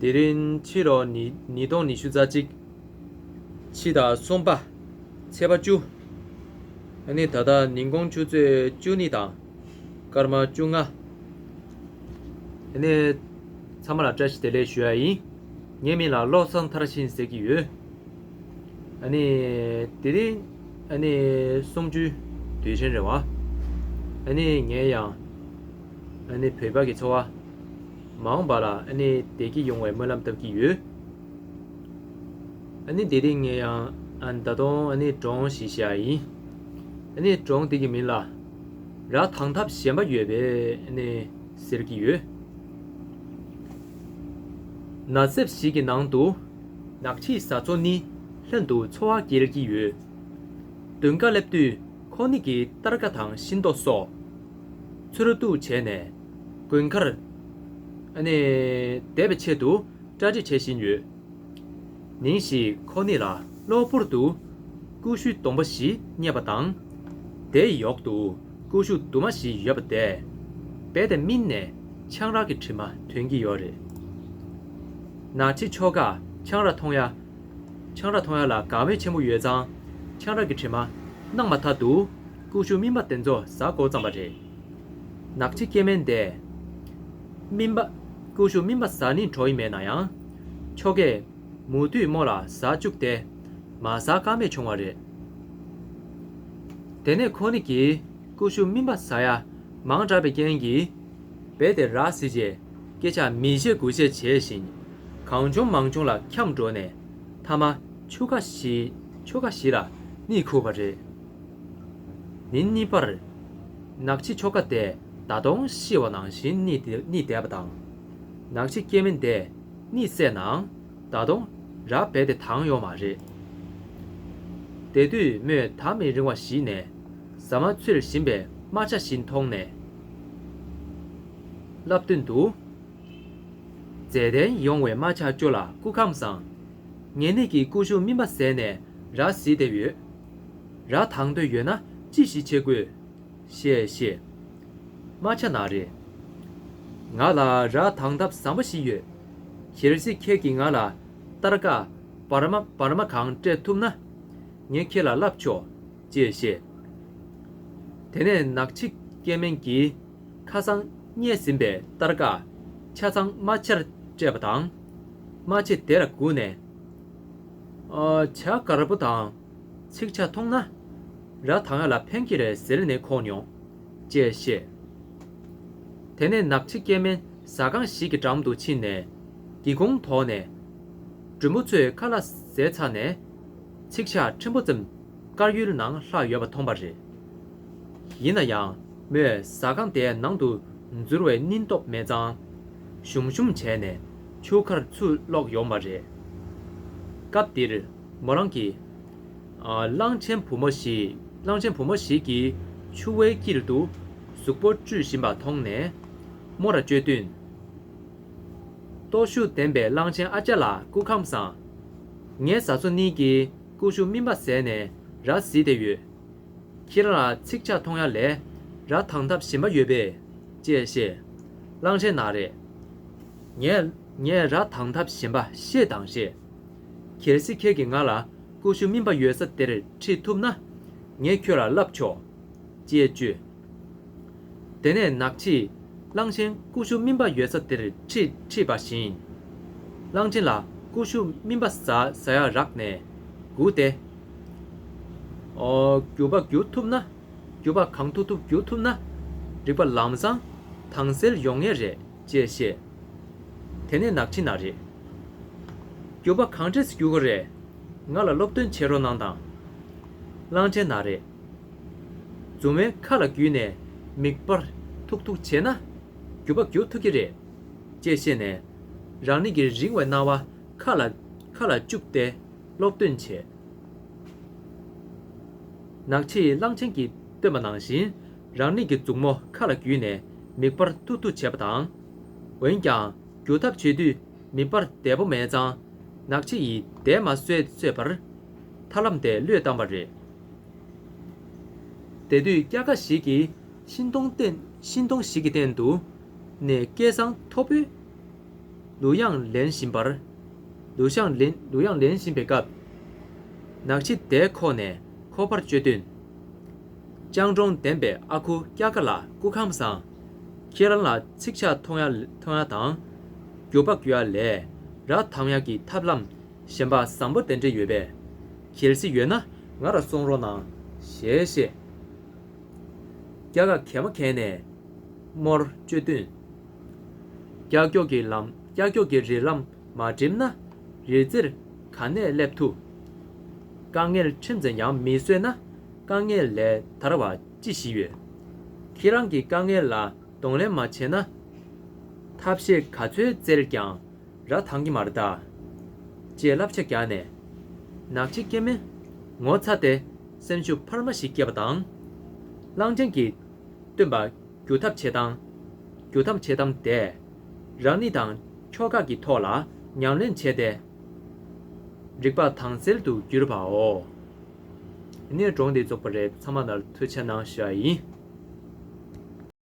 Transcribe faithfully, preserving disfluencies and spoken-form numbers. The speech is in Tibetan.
དེ་རིང་ཕྱི་ལོ་ཉིས་ཉིས་སྟོང་ཉི་ཤུ་རྩ་གཅིག་ཕྱི་ཟླ་གསུམ་པ་ཚེས་པ་བཅུ། ཨ་ནི་ད་ལྟ་ཉིན་གུང་ཆུ་ཚོད་བཅུ་གཉིས་དང་སྐར་མ་བཅུ་ལྔ། ཨ་ནི་ཚང་མ་ལ་བཀྲ་ཤིས་བདེ་ལེགས་ཞུ་ཡ་ཡིན། ངའི་མིང་ལ་བློ་བཟང་མཐར་ཕྱིན་ཟེར་གྱི་ཡོད། ཨ་ནི། དེ་རིང་ཨ་ནི་གསུམ་བཅུའི་དུས་ཆེན་རེད་བ། ཨ་ནི་ངས་ཡང་ཨ་ནི་བོད་པ་གི་འཚོ་བ་མ་འོངས་པ་ལ་ཨ་ནི་བདེ་སྐྱིད་ཡོང་བའི་སྨོན་ལམ་བཏབ་ཀྱི་ཡོད། ཨ་ནི་དེ་རིང་ངས་ཡང་ཨ་ད་དུང་ཨ་ནི་སྒྲུང་ཞིག་བཤད་ཡ་ཡིན། ཨ་ནི་སྒྲུང་དེ་གི་མིང་ལ་ར་དང་ཐབས་གཞན་པ་ཡོད་པས་ཨ་ནི་ཟེར་གྱི་ཡོད། ནགས་གསེབ་ཞིག་གི་ནང་དུ་ནག་ཕྱིས་བཟའ་ཚོ་གཉིས་ལྷན་དུ་འཚོ་བ་སྐྱེལ་གྱི་ཡོད། མདུན་ཁ་སླེབས་དུས་ཁོ་གཉིས་ཀྱིས་སྟར་ཀ་དང་ཤིང་ཏོག་སོགས་འཚོལ་བསྡུ་བྱས་ནས་དགུན་ཁར་ཨ་ནི་བསྡད་པའི་ཆེད་དུ་གྲ་སྒྲིག་བྱེད་བཞིན་ཡོད། ཉིན་ཞིག་ཁོ་གཉིས་ལ་གློ་བུར་དུ་ཀུ་ཤུ་སྡོང་པོ་ཞིག་རྙེད་པ་དང་། དེའི་འོག་ཏུ་ཀུ་ཤུ་དུ་མ་ཞིག་ཡོད་པ་དེས་རྦད་དེ་སྨིན་ནས་ཆང་རག་གི་དྲི་མ་ཐོན་གྱི་ཡོད་རེད། ནག་ཕྱི་ཁྱོ་ག་ཆང་རག་འཐུང་ཡ། ཆང་རག་འཐུང་ཡ་ལ་དགའ་མོས་ཆེན་པོ་ཡོད་ཙང་། ཆང་རག་གི་དྲི་མ་སྣང་མ་ཐག་ཏུ་ཀུ་ཤུ་སྨིན་པ་དེ་ཚོ་ཟ་འགོ་བརྩམས་པ་རེད། ནག་ཕྱི་སྐྱེ་དམན་དེ། སྨིན་པ། ཀུ་ཤུ་སྨིན་པ་ཟ་ནི་འགྲོ་ཡི་མེད་ན་ཡང་། ཁྱོ་གས་མུ་མཐུད་མོ་ལ་ཟ་བཅུག་སྟེ། མ་ཟ་ཀ་མེད་བྱུང་བ་རེད། དེ་ནས་ཁོ་གཉིས་ཀྱིས་ཀུ་ཤུ་སྨིན་པ་ཟ་ཡ་མང་དྲགས་པའི་རྐྱེན་གྱིས། རྦད་དེ་ར་བཟི་རྗེས་སྐད་ཆ་མི་བཤད་དགུ་བཤད་བྱས་ཤིང་། གང་བྱུང་མང་བྱུང་ལ་འཁྱམས་འགྲོ་ནས་མཐའ་མ་ཆུ་ཁ་ཞིག་ཆུ་ཁ་ཞིག་ལ་གཉིད་ཁུག་པ་རེད། ཉིན་གཉིས་པར། ནག་ཕྱི་ཁྱོ་ག་དེ་ད་དུང་ཤི་བ་ནང་བཞིན་གཉིད་དེ་གཉིད་བསྡད་པ་དང་། ནག་ཕྱི་སྐྱེ་དམན་དེ་གཉིད་སད་ནའང་ད་དུང་ར་རྦད་དེ་དྭངས་ཡོད་མ་རེད། དེ་དུས་མོས་ད་མི་རིང་བ་ཞིག་ནས་ཟ་མ་འཚོལ་བཞིན་པའི་རྨ་བྱ་ཞིག་མཐོང་ནས་ལབ་དོན་དུ། མཛེས་ལྡན་ཡོང་བའི་རྨ་བྱ་ཅོ་ལགས་སྐུ་ཁམས་བཟང་། ངེད་གཉིས་ཀྱིས་ཀུ་ཤུ་སྨིན་པ་ཟས་ནས་ར་བཟི་བསྡད་ཡོད། ར་དྭངས་འདོད་ཡོད་ན་ཅི་ཞིག་བྱེད་དགོས། ཞེས་བཤད། རྨ་བྱ་ན་རེ། ང་ལ་ར་དྭངས་ཐབས་བཟང་པོ་ཞིག་ཡོད། གལ་སྲིད་ཁྱེད་ཀྱིས་ང་ལ་སྟར་ཀ་བར་མ་བར་མ་གང་སྤྲད་ཐུབ་ན། ངས་ཁྱེད་ལ་བསླབ་ཆོག་ཅེས་བཤད། དེ་ནས་ནག་ཕྱི་སྐྱེ་དམན་གྱིས་ཁ་སང་རྙེད་ཟིན་པའི་སྟར་ཀ་ཆ་ཚང་རྨ་བྱར་སྤྲད་པ་དང་། རྨ་བྱས་དེ་ལ་སྒུག་ནས། ཨ། བྱ་དཀར་པོ་དང་ཚིག་ཆ་མཐོང་ན། ར་དྭངས་ཡ་ལ་ཕན་གྱི་རེད་ཟེར་ནས་འཁོར་མྱོང་། ཅེས་བཤད། དེ་ནས་ནག་ཕྱི་སྐྱེ་དམན་ཟ་ཁང་ཞིག་གི་འགྲམ་དུ་ཕྱིན་ནས་སྒེའུ་ཁུང་ཐོག་ནས་མགྲོན་པོ་ཚོས་ཁ་ལག་ཟས་ཚར་ནས་ཚིག་ཆ་ཕྲན་བུ་ཙམ་དཀར་ཡོལ་ནང་ལྷག་ཡོད་པ་མཐོང་པ་རེད། ཡིན་ན་ཡང་མོས་ཟ་ཁང་དེའི་ནང་དུ་འཛུལ་བའི་སྙིང་སྟོབས་མེད་ཙང་། ཞུམ་ཞུམ་བྱས་ནས་ཆུ་ཁར་ཚུར་ལོག་ཡོང་བ་རེད། སྐབས་འདིར་མོ་རང་གིས། ཨ། གླང་ཆེན་བུ་མོ་ཞིག་གླང་ཆེན་བུ་མོ་ཞིག་གིས་ཆུ་བོའི་དཀྱིལ་དུ་གཟུགས་པོ་བཀྲུས་བཞིན་པ་མཐོང་ནས་མོ་ལ་བཅོལ་དུས། སྟོབས་ཤུགས་ལྡན་པའི་གླང་ཆེན་ཨ་ཅག་ལགས་སྐུ་ཁམས་བཟང་། ངའི་བཟའ་ཚོ་གཉིས་ཀྱིས་ཀུ་ཤུ་སྨིན་པ་ཟས་ནས་ར་བཟི་བསྡད་ཡོད། ཁྱེད་རང་ལ་ཚིག་ཆ་མཐོང་ཡ་ལས་ར་དྭངས་ཐབས་གཞན་པ་ཡོད་པས། ཅེས་བཤད། གླང་ཆེན་ན་རེ། ངས་ངས་ར་དྭངས་ཐབས་གཞན་པ་ཤེས་དང་ཤེས། གལ་སྲིད་ཁྱེད་ཀྱིས་ང་ལ་ཀུ་ཤུ་སྨིན་པ་ཡོད་ས་དེར་ཁྲིད་ཐུབ་ན། ངས་ཁྱོད་ལ་བསླབ་ཆོག་ཅེས་བརྗོད། དེ་ནས་ནག་ཕྱིས་གླང་ཆེན་ཀུ་ཤུ་སྨིན་པ་ཡོད་ས་དེར་ཁྲིད་ཁྲིད་པ་བཞིན། གླང་ཆེན་ལ་ཀུ་ཤུ་སྨིན་པ་ཟ་ཟ་ཡ་རག་ནས་སྒུག་སྟེ། ཨོ། རྒྱུ་བ་རྒྱུ་ཐུབ་ན། རྒྱུ་བ་གང་ཐུབ་ཐུབ་རྒྱུ་ཐུབ་ན། རིག་པ་ལམ་སང་དྭངས་གསལ་ཡོང་ངེས་རེད་ཅེས་བཤད། དེ་ནས་ནག་ཕྱིས་ན་རེ། རྒྱུ་བ་གང་འདྲས་རྒྱུ་དགོས་རེད། ང་ལ་སློབ་སྟོན་བྱེད་རོགས་གནང་དང་། གླང་ཆེན་ན་རེ། མཛུབ་མོའི་ཁ་ལ་བརྒྱུས་ནས་མིག་པར་ཐུག་ཐུག་བྱས་ན། རྒྱུ་བ་རྒྱུ་ཐུབ་ཀྱི་རེད། ཅེས་བཤད་ནས། རང་ཉིད་ཀྱི་རིང་བའི་རྣ་བ་ཁ་ལ་ཁ་ལ་བཅུག་སྟེ་སློབ་སྟོན་བྱས། ནག་ཕྱིས་གླང་ཆེན་གྱིས་སྟོན་པ་ནང་བཞིན་རང་ཉིད་ཀྱི་མཛུབ་མོ་ཁ་ལ་བརྒྱུས་ནས་མིག་པར་ཐུག་ཐུག་བྱས་པ་དང་། འོན་ཀྱང་རྒྱུ་ཐབས་བྱེད་དུས་མིག་པར་བདེ་པོ་མེད་ཙང་། ནག་ཕྱི་ཡིས་དེ་མ་བཟོད་བཟོད་པར་ཐབས་ལམ་དེ་བློས་བཏང་བ་རེད། དེ་དུས་སྐྱ་ཀ་ཞིག་གིས་ཤིང་སྡོང་སྟེང་ཤིང་སྡོང་ཞིག་གི་སྟེང་དུ་ནས་སྐད་གསང་མཐོ་པོས། ལུ་དབྱངས་ལེན་བཞིན་པར། ལུ་དབྱངས་ལེན་ལུ་དབྱངས་ལེན་བཞིན་པའི་སྐབས། ནག་ཕྱི་དེ་ཁོག་ནས་ཁོག་པར་བཅོས་བསྟུན། སྤྱང་གྲོང་ལྡན་པའི་ཨ་ཁུ་སྐྱ་ཀ་ལ་སྐུ་ཁམས་བཟང་། ཁྱེད་རང་ལ་ཚིག་ཆག་མཐོང་ཡ་མཐོང་ཡ་དང་། རྒྱུག་པ་རྒྱུག་ཡ་ལས་ར་འཐང་ཡ་གི་ཐབས་ལམ་གཞན་པ་བཟང་པོ་དེ་འདྲ་ཡོད་པས། གལ་སྲིད་ཡོད་ན་ང་ལ་གསུང་རོགས་གནང་ཞེས་བཤད། སྐྱ་ཀ་གད་མོ་གད་ནས་མོར་བཅོས་བསྟུན། ཀྱག་ཀྱོག་གི་ལམ། ཀྱག་ཀྱོག་གི་རི་ལམ་མ་འགྲིམ་ན། རི་རྩེར་ག་ནས་སླེབས་ཐུབ། དཀའ་ངལ་ཁྲིམས་ཙམ་ཡང་མི་བཟོད་ན། དཀའ་ངལ་ལས་ཐར་བ་ཅི་ཞིག་ཡོད། ཁྱེད་རང་གི་དཀའ་ངལ་ལ་གདོང་ལེན་མ་བྱས་ན། ཐབས་ཤེས་ག་ཚོད་བཙལ་ཀྱང་ར་འཐང་གི་མ་རེད་ད། ཅེས་བསླབ་བྱ་བརྒྱབ་ནས། ནག་ཕྱི་སྐྱེ་མེད་ངོ་ཚ་སྟེ་སེམས་ཤུགས་འཕར་མ་ཞིག་བསྐྱེད་པ་དང་། གླང་ཆེན་གྱི་སྟོན་པ་སྒྱུ་ཐབས་བྱེད་སྟངས། སྒྱུ་ཐབས་བྱེད་སྟངས་དེ་རང་ཉིད་དང་ཁྱོ་ག་གི་ཐོག་ལ་ཉམས་ལེན་བྱས་ཏེ་རིག་པ་དྭངས་གསལ་དུ་གྱུར་པའོ། ནས་སྒྲུང་འདི་རྫོགས་པ་རེད། ཚང་མ་ལ་ཐུགས་རྗེ་གནང་ཞུ་ཡ་ཡིན།